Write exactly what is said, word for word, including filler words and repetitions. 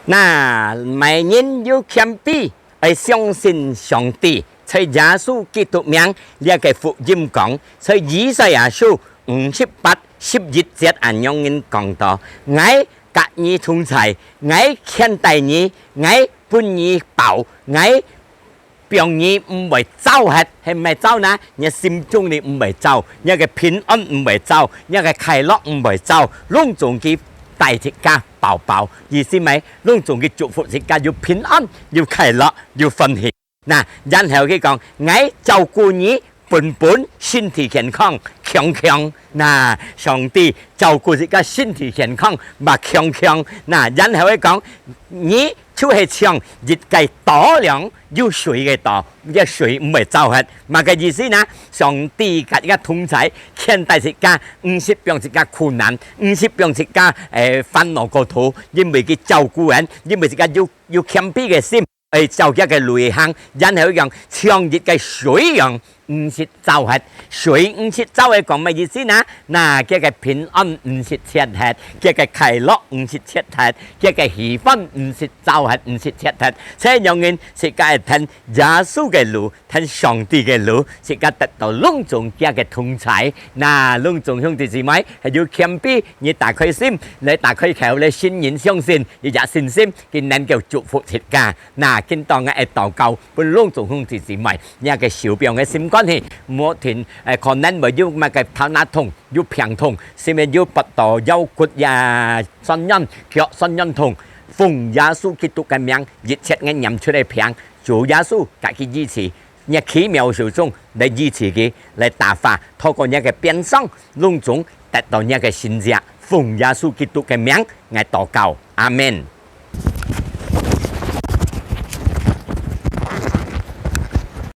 那麼人有謙卑，愛相信上帝，在耶穌基督名，這个福音講，在以賽亞書五十八十一節恁樣人講到：「𠊎佮你同在，𠊎牽帶你，𠊎分你飽，𠊎放你毋會燥忒。」係毋係燥呢？若心中裡毋會燥，若个平安毋會燥，若个快樂毋會燥，攏總佢帶自家飽飽。意思咩？攏總佢祝福自家有平安、有快樂、有歡喜。那，然後佢講：「𠊎照顧你，本本身體健康，強強。」那，上帝照顧自家身體健康，嘛強強。那，然後佢講：「你就係像一个道壢，有水个道，這水毋會燥忒。」麼个意思呢？上帝佮自家同在，牽帶自家，毋使放自家苦難，毋使放自家，誒，煩惱過頭，因為佢照顧人，因為自家有，有謙卑个心，愛照佢个路行，然後講像一个水樣，毋使燥忒。水毋使燥忒講麼个意思呢？那，佢个平安毋使切忒，佢个快樂毋使切忒，佢个喜歡毋使燥忒，毋使切忒。這樣人自家會跈耶穌个路，跈上帝个路，自家得到攏總佢个同在。那，攏總兄弟姊妹，係有謙卑，你打開心，來打開口，來信任相信，有這信心，佢能夠祝福自家。那，今當𠊎愛禱告，分攏總兄弟姊妹，你个手放个心肝去，莫停，誒，可能會有麼个頭那痛，有病痛，甚至有發到腰骨呀痠軟，腳痠軟痛。奉耶穌基督个名，一切𠊎念出个病，主耶穌，佮佢醫治。若奇妙手中來醫治佢，來打發，透過若个鞭傷，攏總得到若个神蹟。奉耶穌基督个名，𠊎禱告，阿門。